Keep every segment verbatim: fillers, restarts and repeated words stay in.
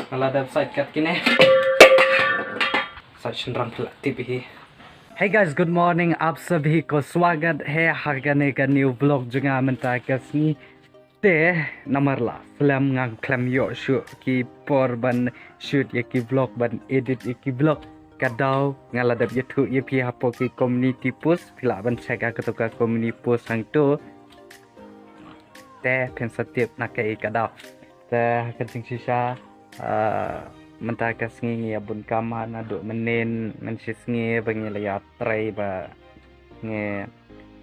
Nga la dep sait kat kine. Sait shynrang phi lah tip hi. Hey guys, good morning. आप सभी को स्वागत है ha kane ka new vlog jong nga mynta ka sngi. Te namar la slem, nga khlem ïoh shuh ki por ban shoot ïa ki vlog, ban edit ïa ki vlog. Ka daw nga la dep ïathuh ïa phi hapoh ki community post, phi lah ban check ha kato ka community post hangto. Te phin sa tip na kaei ka daw. Te ha ka jingshisha, ah, mynta ka sngi ngi ïa bun kam ha, naduh mynnin mynshisngi ba ngi la ïatrei ba ngi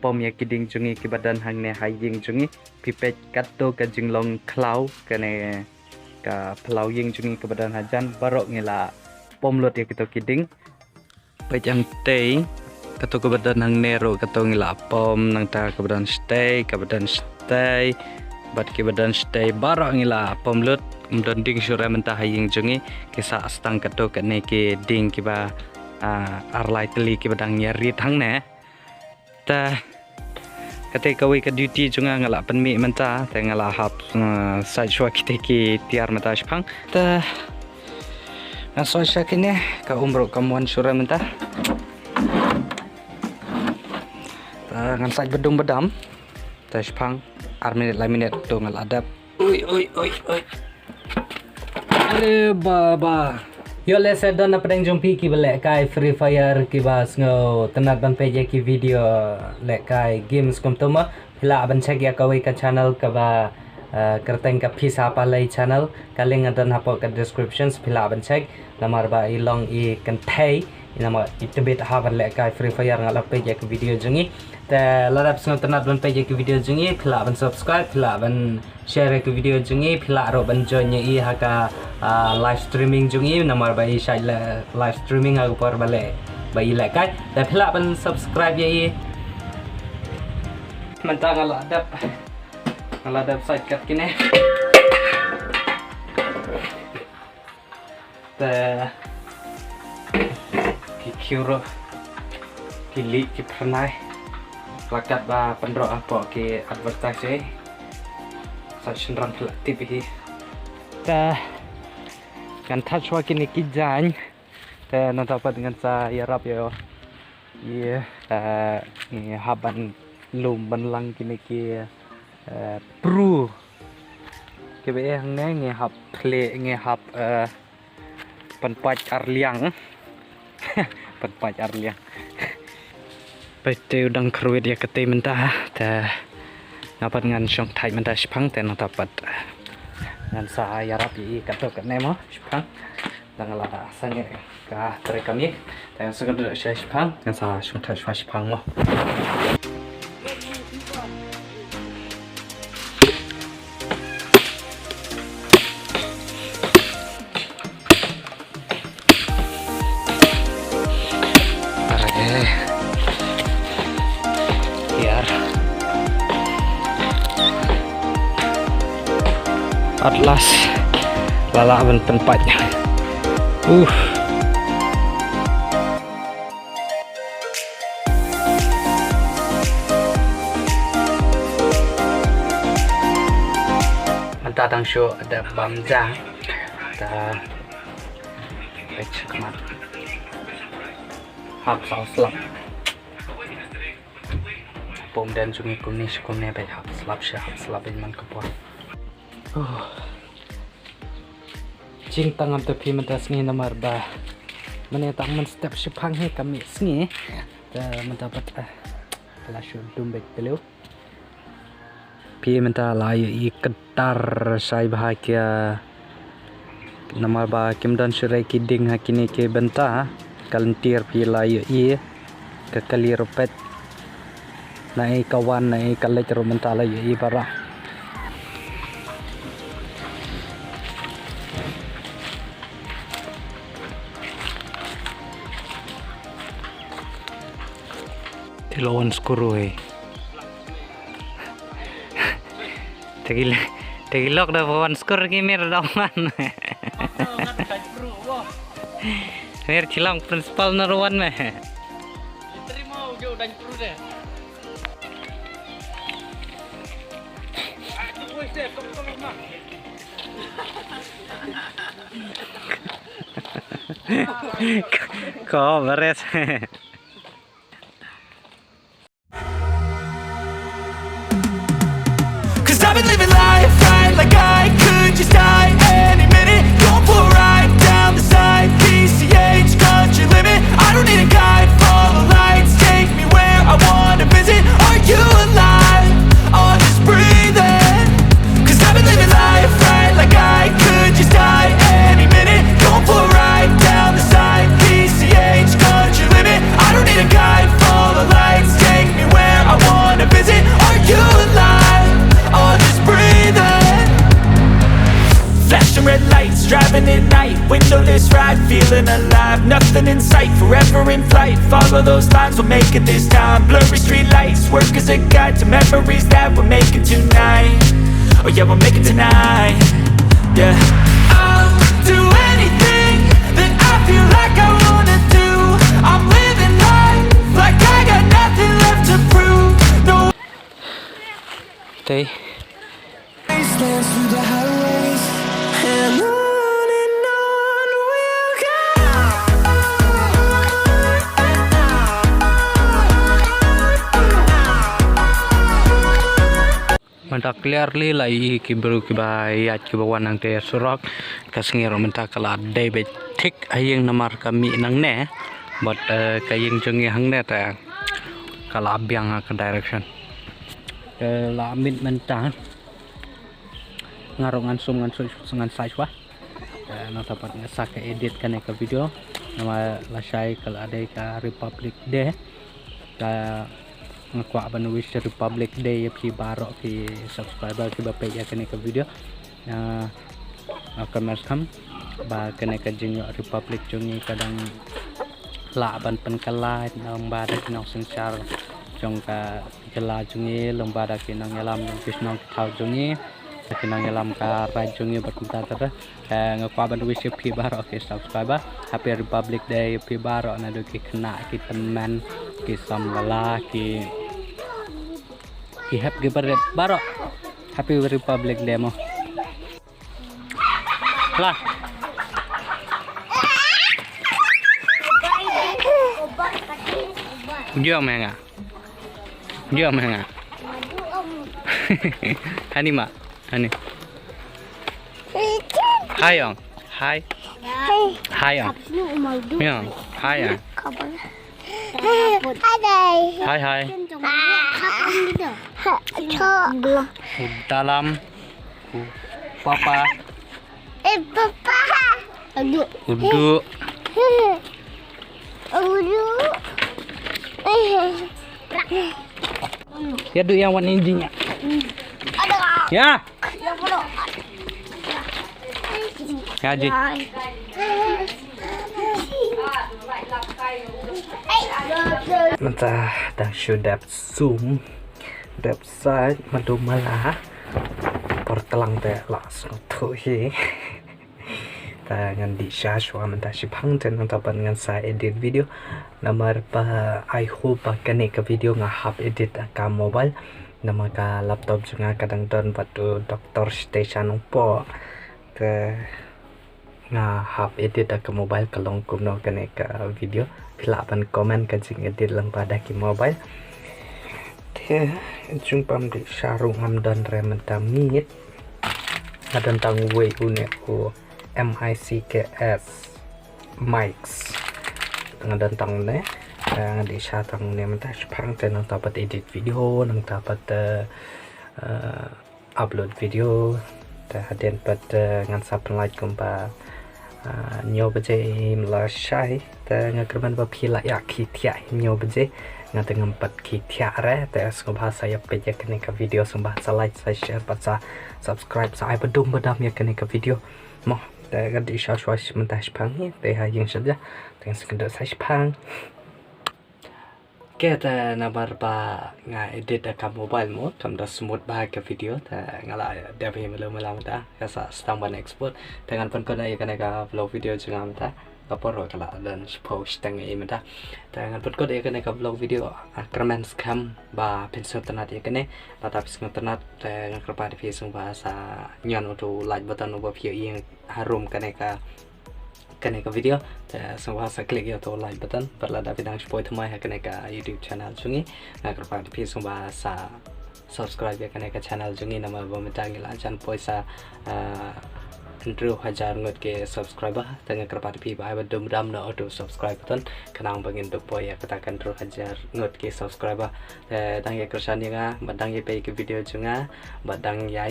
pom ïa ki dieng jong ngi kiba don hangne ha ïing jong ngi. Phi peit kato ka jinglong khlaw, kane ka phyllaw ïing jong ngi kaba don hajan, baroh ngi la pom lut ïa kito ki dieng. Peit hangtei, kato kaba don hangne ruh kato ngi la pom, nangta kaba don shatei, kaba don shatei, bad kiba don shatei baroh ngi la pom lut. Ym don dieng shuh re mynta ha ïing jong ngi, ki sah tang kato kane ki dieng kiba, ah, ar lai tylli kiba dang ïarit hangne. Te kata kawei ka duty jong nga nga la pynmih mynta, te nga la hap, eh, sait shuwa kita ki tiar mynta shipang. Te nga sait shuwa kine, ka um ruh kam wan shuh re mynta. Te ngan sait badum badam. Te shipang, ar minit lai minit to nga la dep. Ui, ui, ui, ui. Are baba. Ïoh lehse don na pdeng jong phi kiba lehkai Free Fire, kiba sngewtynnat ban peit ïa ki video lehkai games kumto mo. Phi lah ban check ïa kawei ka channel kaba, eh, kyrteng ka Pisa Palei channel. Ka link nga don hapoh ka description, phi lah ban check. Namar ba i long i kynthei, namar i tbit ha ban lehkai Free Fire, nga la peit ïa ki video jong i. Te lada phi sngewtynnat ban peit ïa ki video jong i, phi lah ban subscribe, phi lah ban share ïa ki video jong i, phi lah ruh ban join ïa i ha ka, ah, live streaming jong i, namar ba i shait live streaming ha ka por ba leh, ba i lehkai. Te phi lah ban subscribe ïa i. Mynta nga la dep, nga la dep sait kat kine. Te ki khiew ruh, ki lieh, ki phyrnai. La kat ba pynroh hapoh ki advertise. Sait shynrang phi lah tip hi. Te ngan thad shuwa kine ki jaiñ. Te nangta pat ngan sa ïarap ïa, ïa, eh, ngi hap ban lum ban lang kine ki, eh, pru. Kiba eh hangne ngi hap plie, ngi hap, eh, pynpait arliang. Pynpait arliang. Peit te u dang kyrwit ïa kata mynta, te nga pat ngan shong thait mynta shipang, te nangta pat ngan sa ïarap ïa i katto katne mo shipang. Dang la sangeh ka trei kmie. Te ngan sa kynduh sha shipang, ngan sa shong thait sha shipang mo. Are. Hiar. At last la lah ban pynpait. Uh. Mynta dang shu dep bam ja. Ta peit shakhmat. Hap saw slap. Pom den jong ngi kumne shi kumne, bad hap slap shi hap slap bad man ka por. Oh. Jingtang ngam te phi mynta sngi namar ba mane tang man step shipang hi ka mih sngi. Te mynta pat, ah, la shu dum bad teliu. Phi mynta la ïohi kyntar shai bha kia. Namar ba kim don shuh re ki dieng ha kine ki bynta. Ka lyntir phi la ïohi ka kali ruh peit. Naei ka wan naei ka leit ruh mynta la ïohi para. Te la wan skuru hi. Te ki, te ki lok da wan skur ki mir da wan. Mir chilang principal na ruan me. Ko beres. Cause I've been living life right like I could just die any minute. Going for a ride down the side, P C H, country limit. I don't need a guide, follow lights, take me where I wanna visit. Are you alive? Or just breathing? Cause I've been living life right like I could just die any minute. Going for a ride down the side, P C H, country limit. I don't need a guide, follow lights, take me where I wanna visit. Are you alive? Or just breathing? Flashing red lights, driving at night, windowless ride, feeling alive. Nothing in sight, forever in flight. Follow those lines, we'll make it this time. Blurry street lights, work as a guide to memories that we're making tonight. Oh yeah, we'll make it tonight. Yeah. I'll do anything that I feel like I wanna do. I'm living life like I got nothing left to prove. No. Te. Wastelands through the highways, and on and on we'll go. Mynta clearly la i ki briew kiba ïaid kiba wan hangtei surok. Ka sngi ruh mynta ka la dei beit thik ha ïing namar ka mih nangne. Bad, eh, ka ïing jong ngi hangne te ka la biang ha ka direction. Te la mih mynta. Nga ruh ngan sum ngan sum ngan sa shuwa. Eh, nangta pat nga sa ka edit kane ka video. Namar lashai ka la dei ka Republic Day. Ka nga kwah ban wish Republic Day ïa phi baroh ki subscriber kiba peit ïa kane ka video. Nga, nga kyrmen skhem ba kane ka jingïoh Republic jong ngi ka dang lah ban pynkylla lyngba da ki nongsynshar jong ka jylla jong ngi, lyngba da ki nongïalam jong ki shnong ki thaw jong ngi, da ki nongïalam ka raid jong ngi bad kumta ter. Eh, nga kwah ban wish ïa phi baroh ki subscriber Happy Republic Day ïa phi baroh, naduh ki khynnah, ki tymmen, ki samla, ki, ki hep ki barit baroh. Happy Republic Day mo. Lah. Jom ya nga. Jom ya nga. Hani ma. Hani. Hai ong. Hai. Hai ong. Yong. Hai ong. Hai hai. Udalam. Papa. Eh, papa. Udu. Udu. Udu. Ya du yang warna injinya. Ada. Ya. Ya ji. Mynta dang shu dep sum, dep sait madu mala. Por klang te la sngewthuh hi. Ta ngan dih sha shuwa mynta shiphang te nangta pat ngan sa edit video. Namar ba I hope ba kane ka video nga hap edit ha ka mobile. Namar ka laptop jong nga ka dang don bad u doktor shatei sha Nongpoh. Te nga hap edit ha ka mobile ka long kumno kane ka video. Phi lah ban comment ka jingedit lyngba da ki mobile. Te jong pam dih sha ruh ngam don re mynta miet. Nga don tang uwei une u M I C K S mics. Nga don tang une, eh, nga dih sha tang une mynta shiphang te nangta pat edit video, nangta pat, eh, eh, upload video. Te hadien pat, eh, ngan sa pynlait kumba, eh, hynñiew baje lashai. Te nga kyrmen ba phi lah ïa khie thiah hynñiew baje. Nga te ngam pat khie thiah re. Te sngewbha sa ïa peit ïa kane ka video, sngewbha sa like, sa share, bad sa subscribe, sa ai badum badam ïa kane ka video. Mo, te ka dei sha shuwa mynta shiphang hi, te ha ïing sha ja, te nga sngewdon sa shiphang. Ke te namar ba nga edit da ka mobile mo, kam da smooth ba ka video, te nga la dep hi melu mela mynta, ka sa stang ban export, te ngan pynkut ïa kane ka vlog video jong nga mynta, ka por ka la don shiphew shiteng ïa mynta. Te ngan pynkut ïa kane ka vlog video, ah, kyrmen skhem ba phin sngewtynnat ïa kane, lada phi sngewtynnat, te nga kyrpad ïa phi sngewbha sa ñion uto like button uba phi ïohi harum kane ka kane ka video. Te sngewbha sa click ïa uto like button. Bad lada phi dang shu poi thymmai ha kane ka YouTube channel jong ngi, nga kyrpad ïa phi sngewbha sa subscribe ïa kane ka channel jong ngi, namar ba mynta ngi la jan poi sa, ah, hynriew hajar ngut ki subscriber. Te nga kyrpad ïa phi ba ai ba dum dam na uto subscribe button khnang ba ngin dup poi ïa kata ka hynriew hajar ngut ki subscriber. Te dang ïa kyrshan ïa nga, bad dang ïa peit ki video jong nga, bad dang ïa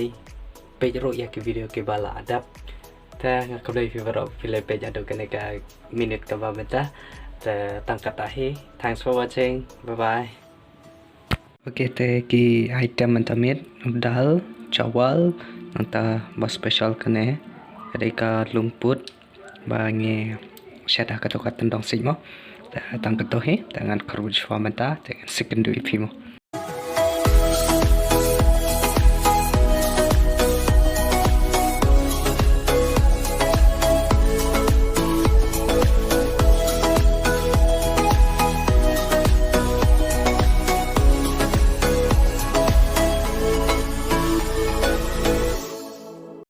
peit ruh ïa ki video kiba la dep. Te nga khublei phi baroh phi la peit haduh kane ka minit kaba mynta. Te tang kata hi. Thanks for watching. Bye bye. Okay, te ki item mynta miet, dal, chawal, nangta ba special kane ka dei ka lungput ba ngi shet ha kato ka tyndong sik mo. Te tang kato hi, te ngan kyrwood shuwa mynta, te ngan sa kynduh ïa phi mo.